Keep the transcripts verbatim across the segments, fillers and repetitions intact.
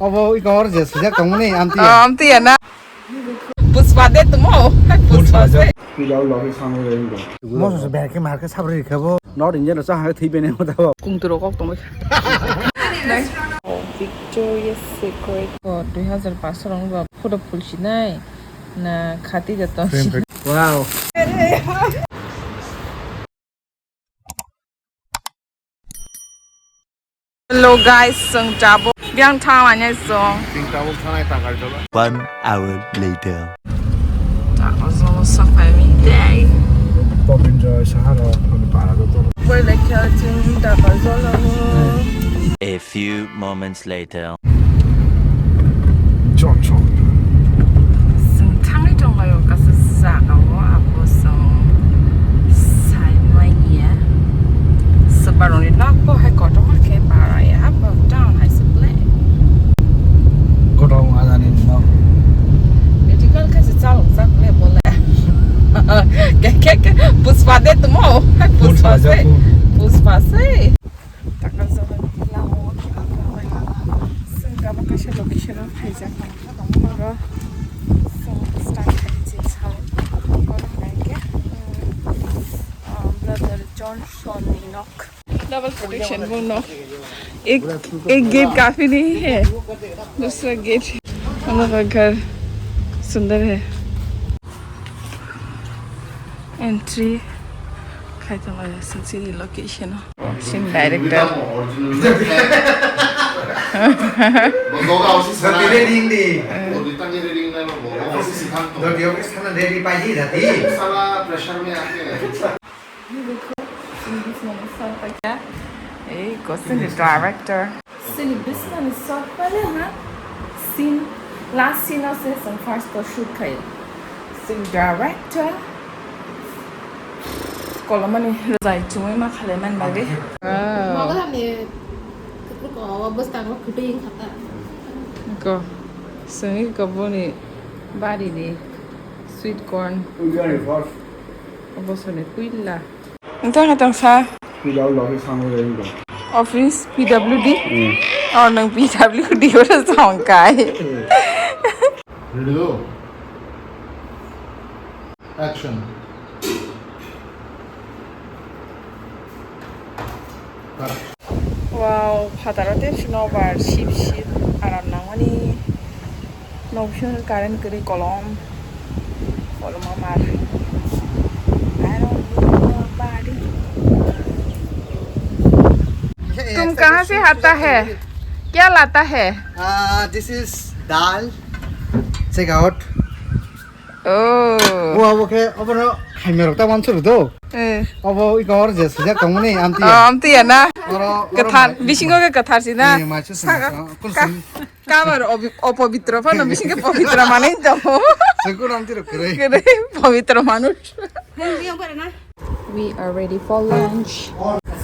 Obo iko hor je sujak tongmani amtiya. Oh, amtiya na. Puspa de tumo. Puspa se. Pilao logi sango renggo. Moso se berke marke sabri khebo. North Indian sa ha thei bene mo dabo. Kung turo kok tong. Victoria's Secret. Ko dui hazar paanch rong ba photo phul sinai. Na khati da tong. Wow. Hello guys, song jabo. Biang thang anya song. Sing tabuk thanai takar jola. One hour later. Takar jola sapai mi dai. Pabindra Sahara, kuni para doktor. Boy lekha ching takar jola. A few moments later. Chon chon. Sing thangwi tonglayo kasa jaga o abo song. Saimanya. Sebaroni nokbo hai kotorma khe baraya, abo town hai se ble. Kotorma adani nok. Medical khe se chalok jak le bole. Ke, ke, ke, Puspa de tumo. Puspa se. Puspa se. Taka jora lama o khe abo sing kabo kaisa location o phaijak. Oro sing start khai se sao. Kono hwnai khe, um, Brother Johnson ni nok. Double protection bo nok. Ek, ek gate kafi nahi hai. Dusra gate. Hum log ka ghar sundar hai. Entry khai tonglaio sing chini location o. Sing director. Ei, ko sini director. Sini business ni sok pale ha. Scene, last scene o se song first to shoot khai. Sini director. Kolomani rwjai chumui ma khalai man bagwi. Wow. Mogo hamni kupluk o bwskango khutui wng kha ta. Ko, sini ko boni bari ni sweet corn. Ujani first. Obo soni puila. Nta kata sa. Pila ulo ke sango le ngo. Office P W D. Hmm. Oh, nang P W D ora song kai. Hmm. Ready go. Action. Cut. Wow, phataro tei phano bar sip sip aram nangmani. Nokphiyoni current kwrwi kolom, kolom amar. I don't know nobody. तुम कहाँ से आता है? क्या लाता है? Ah, this is dal. Check out. Oh. Bo abo khe obono khaimya rok ta mansuru do. Eh. Obo iko hor je sujak tongmani amtiya. Oh, amtiya na. Oro, oro kathar, mai-, bisingo khe kathar si na. Eh, maichu sini. Saka, sini. Ka-, kamar obi-, opobitro phano bisingo pobitro manwi tongo. Sengkun amti rok kwrwi. Kwrwi, pobitro manush. We are ready for lunch.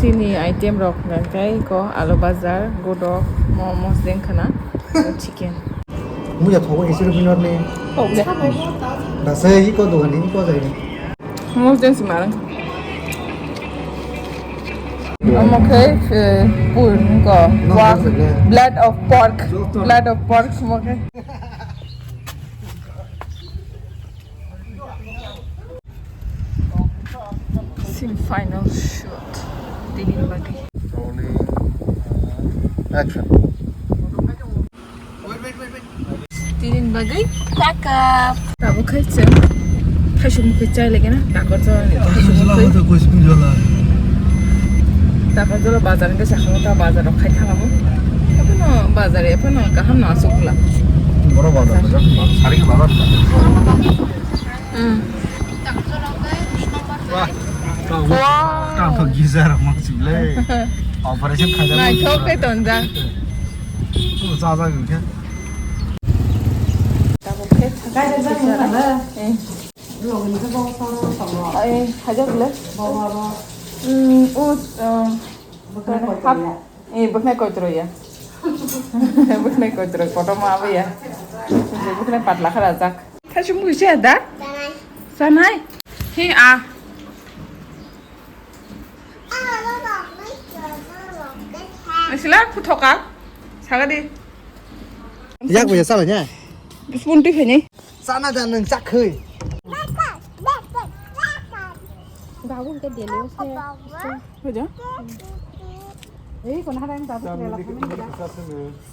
Sini item rok hwnkha khe ko alu bazar, godok, momo, jengkhana, chicken. Muya thogo ese rupinor ne. Thok de. Dasa hi ko dogan ni ko jai. Momo jeng si marang. Omo khe, eh, pur ko. No, wa-, no, no. Blood of pork. Blood of pork omo khe. Sing final shot. Tini bagwi. Rolling. Action. Tini bagwi pack up. Tabuk khai chwng thaisuk mukhui chai lagi na. Dakor jora ni thaisuk mukhui. Dakor jora bazar ni bwsa khamu ta bazar rok khai thang amo. Ephano bazar ephano kaham no asuk bwla. Boro bazar, bazar, sari bazar. Hmm. Wah, tang, tang, tang, gizar, mak, sih, le. Operation khaijak. Naithok khe tonjak. Oh, jajak, hinkhe. Tabuk khe. Khaijak, jajak, eh. Logni khe bo, bo, bo, bo. Eh, khaijak, le. Bo, bo, bo. Hmm, oh, eh. Bwkhnai koitroya. Eh, bwkhnai koitroya. Bwkhnai koitroya, kotorma aboya. Bwkhnai patla khe rajak. Thaisuk mukhui se da? Chanai. Hi a. Asila phutoka. Sagadi. Yak bo ya sala nya. Spoon twi khaini. Sana da nang chak khoi. Babu ke dele se. Hoja? Ei, kon hara babu ke la khaini.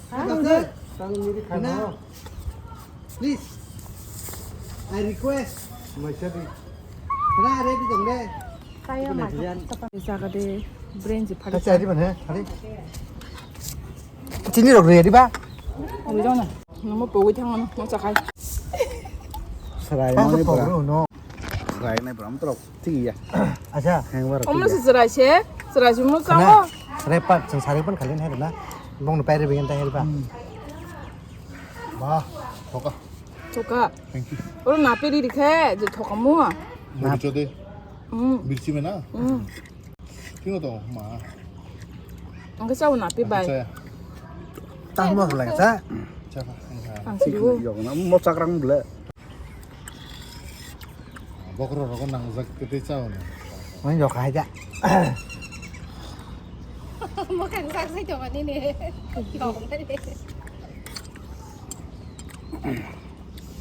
Ha? Please, I request. Ra ready dong de. Kaya ma. Jaga de brain ji phari. Acha, ready bane, ready. Chini rok ready ba? Ready na. Namo pogwi thang ano, mo chakhai. Serai mani pura. Serai nai pura, mo trok. Thik ya. Acha. Hang bar. Omno se serai se, serai se mo cha. Serai pat, serai pan khalin hai na. Bong no pai re bigan ta hai ba. Wah, thoka. Thoka. Thank you. Oro napi ri rikhe, je thoka mo. Napi chode. Hmm. Birchi me na? Hmm. Kino to ma. Ang kasa napi bai. Tamo lang sa. Chaka. Ang sidu. Yo na mo chakrang bla. Bokro rogo nang jak kete chao na. Ang yo khai ja. Mo kang sak sai to mani ne.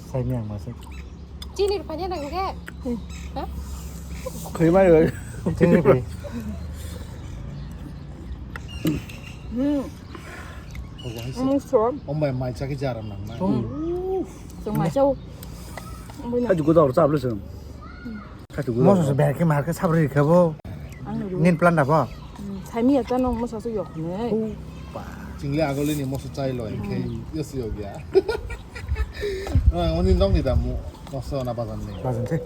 Sai mi ang masuk. Chini rupanya nang ke. Hah? Khoi mai bai. Chini pai. Hmm. Mung som. Om bai mai chaki jaram nang na. Sung mai chau. Kaji gudar chap le sung. Moso se berke marke sabri khabo. Ang nuru. Nin plan da bo. Saimi ya tano moso su yok ne. Chingli agoli ni moso chai lo ke. Yes yok ya. Oni nong ni damu moso na bazan ni. Bazan se.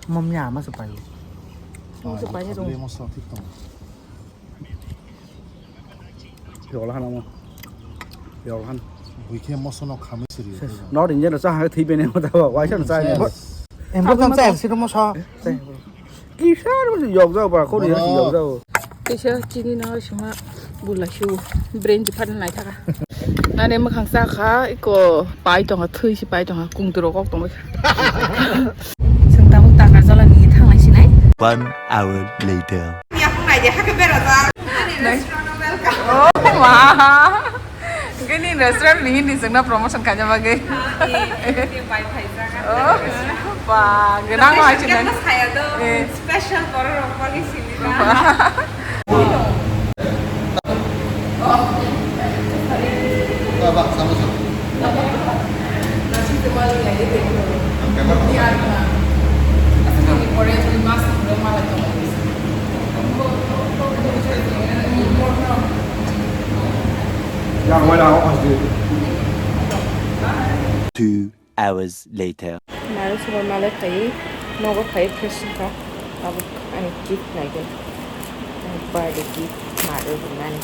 Mom ya ma su pai. Moso pai ne dong. Moso thik tong. Yokla hana mo. Yokla han. Buikhe mosono khamwi siri. North Indian rok cha hai thwi bene mo ta ba, waisa no cha. Em bo tam cha siro moso. Kisa ro yok jao ba, khori yok jao. Kisa chini na sima bula shu brain ji phan nai thaka. Nane makhang cha kha iko pai tong kha, thwi si pai tong kha, kung turo kok tong. Sung tabuk takar jala ni thanglai sinai. One hour later. Yakung nai de hake berajak. Ani restaurant welcome. Oh, wow. Gini restaurant ni hindi sengna promotion kanya bagai. Ha, eh, eh, bai phai jaga. Oh, ba, genang ma chini. Saya do special borok rok bagi sini. Two hours later. Mare subar male phai, nogo phai fresh wngkha. Tabuk ani gift naigen. Ani birthday gift mare rwnani.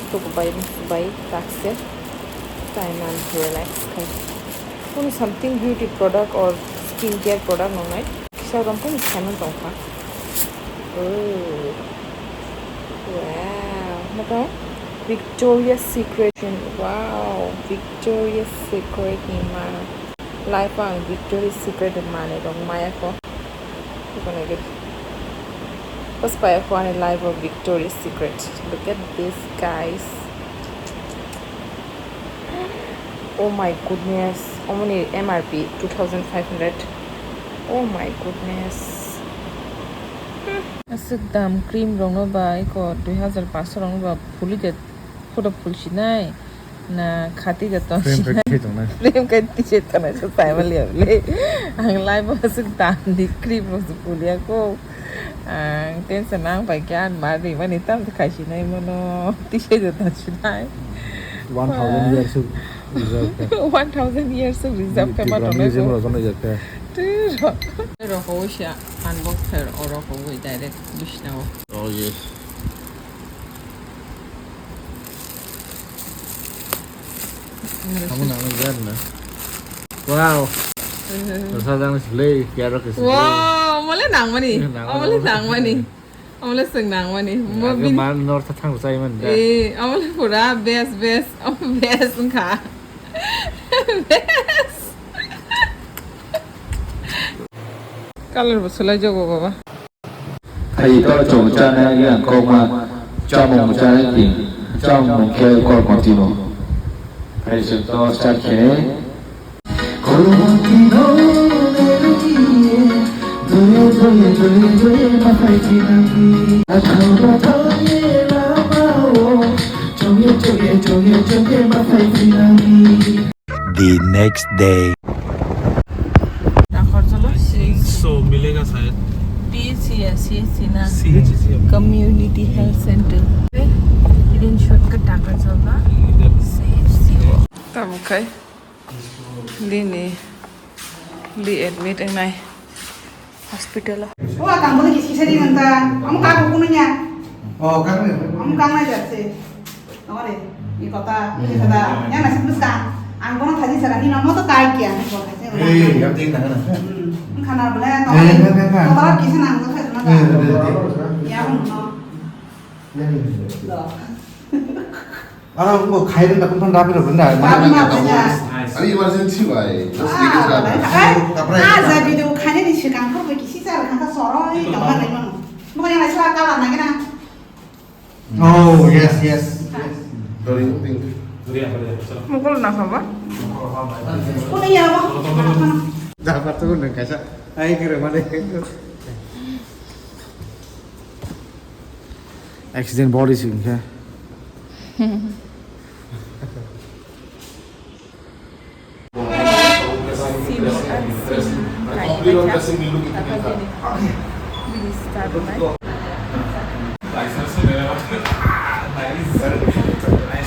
Tuku bai musu bai takse. Time and relax khai. Kunu something beauty product or skincare product nongnai. Kisa rom phano saiman tongkha. Oh. Wow. Mata Victoria's Secret. Wow. Victoria's Secret ni ma. Life ang Victoria's Secret ni mane rong maya ko. Gonna get. Pas paya ko ani life of Victoria's Secret. Look at this, guys. Oh my goodness. Omoni M R P two thousand five hundred. Oh my goodness. Aswk dam cream rokno ba eko dui hazar paanch rokno ba phulwi de photo phulsinai na khati de tongsinai. Frame kai tisai tongnai se saimaliya le. Ang life o aswk dam ni cream rok se phuliya ko. Ang tension nang pai khe ang ma rimani tam khe khai sinai mano. Tisai de tongsinai. One thousand years of reserve khe. One thousand years of reserve khe ma tongnai ko. Rokowisa unbox khe oro kowoi direct bisna o. Oh yes. Kamu nang nang na. Wow. Rasa dang sile, kiaro ke sile. Wow, mole nangmani. Mole nangmani. Amole swng nangmani. Mo bin man nor ta thang sai man da. Eh, amole pura best, best, am best wngkha. Best. Color bo swlai jogo baba. Hai to chong chana yang koma chamung chana ki chamung ke kor kontimo. Hai, chwng to start khe. Khulumukti no neriye, doye, doye, doye, doye, maphai thinangni. Athama thaye lama o, chongye, chongye, chongye, chongye, maphai thinangni. The next day. Dakarjala. So, मिलेगा शायद। P H C है, C H C ना। C H C है। Community Health Center। इधर shortcut Dakarjala। इधर। C H C o। Tamo khai? Lini, li admit wngnai hospital o. O, a kang bole kis kisa di nang ta. Amo ka ko kuno nya. O, kang ni. Amo kang nai ja se. Tongore, i kota, i kota. Yang nasi bus ka. Ang kono thaji sara ni namo to kai kya, ni ko thaji. Eh, yang ting nang na. Hmm. Khana bole, tongore. Eh, eh, eh, eh. Kota kisa nang to thaji na. Eh, eh, eh, eh. Ya, no. Yang ni. Do. Aro bo khai rin da kun thon rapi ro rin da. Rapi ma banya. Ani emergency bai. Just ah, speaker sa. Ai, ah, ja video khai ni sikang ko ki si sa kha ka soro ni to ma nai mo. Mo ya na sa ka la na ke na. Oh, yes, yes, yes. Dori pink. Mukul na khaba? Ko ni ya mo. Da pa tu nang kaisa. Ai kere mane. Accident body sing khe.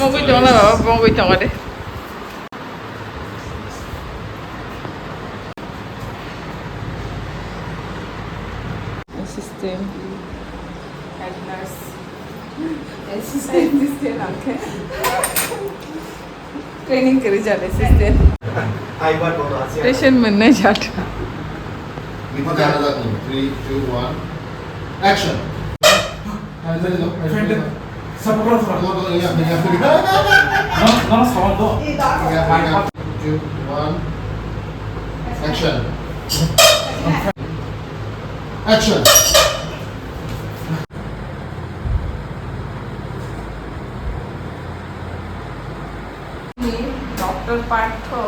Mungwi tongla baba, mungwi tongo de. Assistant, head nurse, assistant, assistant, okay. Training kari jale assistant. Patient mannai jat. Three, two, one, action. Friend, support koro. No, no, no, no, no, no. Two, one, action. Action. Doctor Partho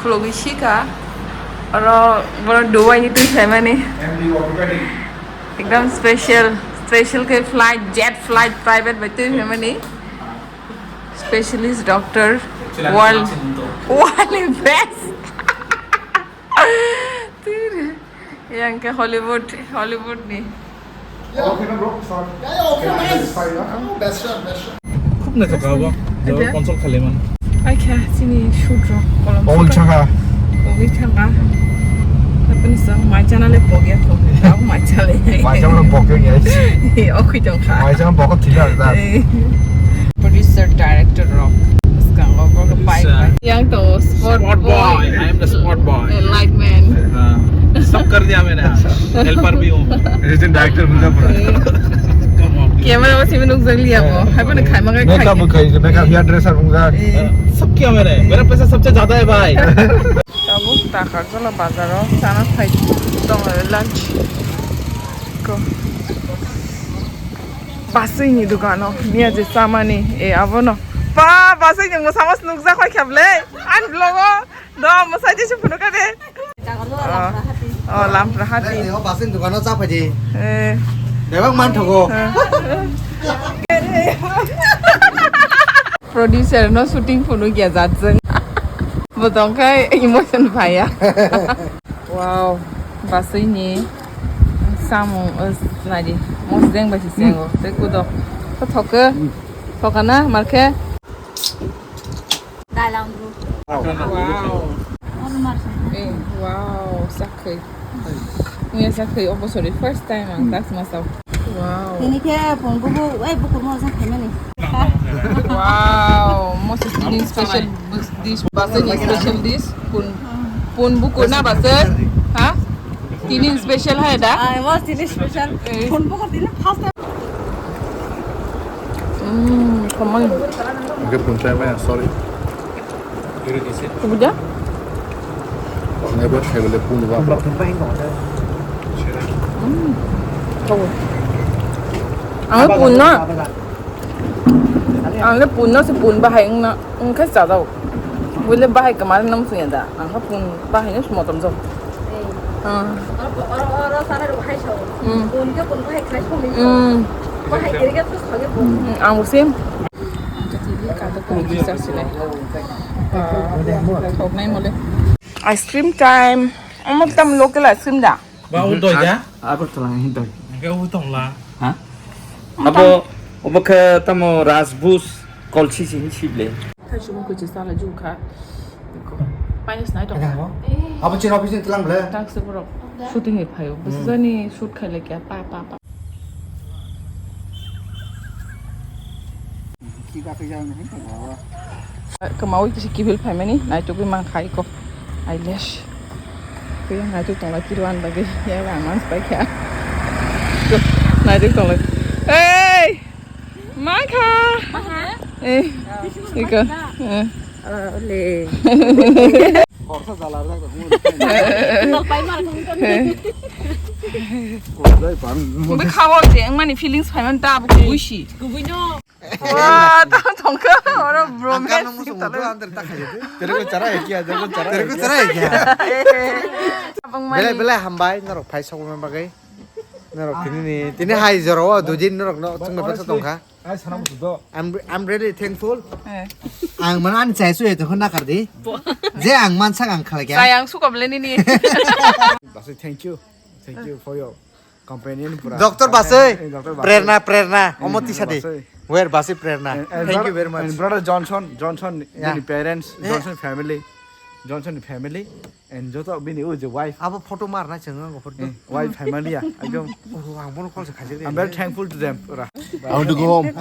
khulogwi sika. Oro boro Dubai ni twi phaimani. Ekdam special, special khe flight, jet flight, private bai twi phaimani. Specialist doctor, world, world best. Tiri. Yang ke Hollywood, Hollywood ni. Okay na bro, shot. Yeah, yeah, okay, nice. Fine na? Oh, best shot, best shot. Khub naithok kha bo. Jabo console khali man. Ai kha chini shoot rok kolom. Pogwi thangkha. Pogwi thangkha. Apni sa mai chana le pogya ko. Tao mai chale. Mai chana le pogya ya. Okwi tong kha. Mai chana pogya thila da. Producer, director rok. Skang rok ko pai pai. Yang to sport boy. I am the sport boy. Light man. हाँ, सब कर दिया मैंने आज। हेल्पर भी हूँ। Assistant director bung ja pura. Come on. Camera o simi nuk jang liya bo. Hai bo ne khai ma khai. Makeup khai, makeup, hair dresser bung ja. सब किया मैंने। मेरा पैसा सबसे ज्यादा है भाई। Tabuk Takarjala bazar o chana phai tong lunch. Ko. Basui ni dukan o miya je chamani e abono. Pa, basui ni mwsamo nukjak khai kheble. Ani vlog o. Do, mwsai twi se phunukha de. Oh, Lampra Hati. Oh, Lampra Hati. Hey, o basin dukano cha phaidi. Eh. Bebak man thogo. Eh. Producer no shooting phunukya jat jeng. Bo tongkhai emotion phaiya. Wow, basui ni samung, eh, nadi. Mosdeng bai se sengo. Tei kudo. Ko thoke. Thokana, marke. Dailang bro. Wow. Ono mar sa. Eh, wow, sakhai. Muya sakhai, obo sorry, first time ang tak masao. Wow. Ini khe pon bubu, eh, buku mo sa khaimani. Wow, most special dish, basa ni special dish, pon, pon buku na basa, ha? Tini special hai da? Ah, most special. Eh. Pon buku tini first time. Hmm, come on. Oke, pun saya main, sorry. Kemudian? Ang ebar saya boleh pun, Pak. Hmm. Oh. Ang pun na. Ang le pun no se pun bahai wngna wngkhe chajao. Buile bahai kwmani nang sunya da. Ang kha pun bahai no se motom jao. Ah. Oro, oro, oro sana rok hai sao. Hmm. Pun ke pun bahai khai sao ni. Hmm. Bahai kiri ke tus khage pun. Hmm, ang bo same. Ang kati di kata pun bisa sini. Ah, thok nai mole. Ice cream time. Omo tam local ice cream da. Ba u doi da? Agartala ni doi. Hingke u tongla. Ha? Abo, obo khe tamo Rajbus kolsi si hinsi ble. Thai sumo kuchi sala ju kha. Payas nai tong. Abo chini office ni tlang ble. Tak se borok shooting ni phaio. Bwswk jani shoot khai lai kya pa pa pa. Kwmawi kisi kiphil phaimani naitugwi mankha iko. Eyelash. Kuyang naituk tongla kiru an bagwi. Ya ba ang mans paikha. Naituk tongla. Hey! Mankha! Eh, iko. Eh. Ole. Khorsa jala rwjak rok. Nok pai mar kong kong. Khorjai pang. Bwkha o je wngmani feelings phaimani ta abo kubui si. Kubui no. Wa, ta tongkha, oro bromance. Ang kano musu mutu under ta khayo. Tere ko chara hai kya, tere ko chara hai kya. Tere ko chara hai kya. Abang mani. Belai, belai hambai, norok phai sokma bagwi. Norok tini ni, tini hai jora o dujin norok no chwngno baksa tongkha. Ai sana mutu do. I'm, I'm really thankful. Eh. Ang mana ani chai su eto khona kardi. Je ang mansak ang khala kya. Sayang su koble nini. Basai, thank you. Thank you for your companion pura. Doctor Basai, eh, Doctor Basai. Prerna, Prerna, eh, omo tisa de. Basai. Where Basai Prerna? And, and Thank you brother, very much. And brother Johnson, Johnson, yeah. Nini parents, eh. Johnson family, Johnson family, and joto bini o je wife. Abo photo mar na chwng ang photo. Eh, wife family ya, ekdom. Oh, ang bono call se khajik de. I'm very thankful to them pura. I want to go home.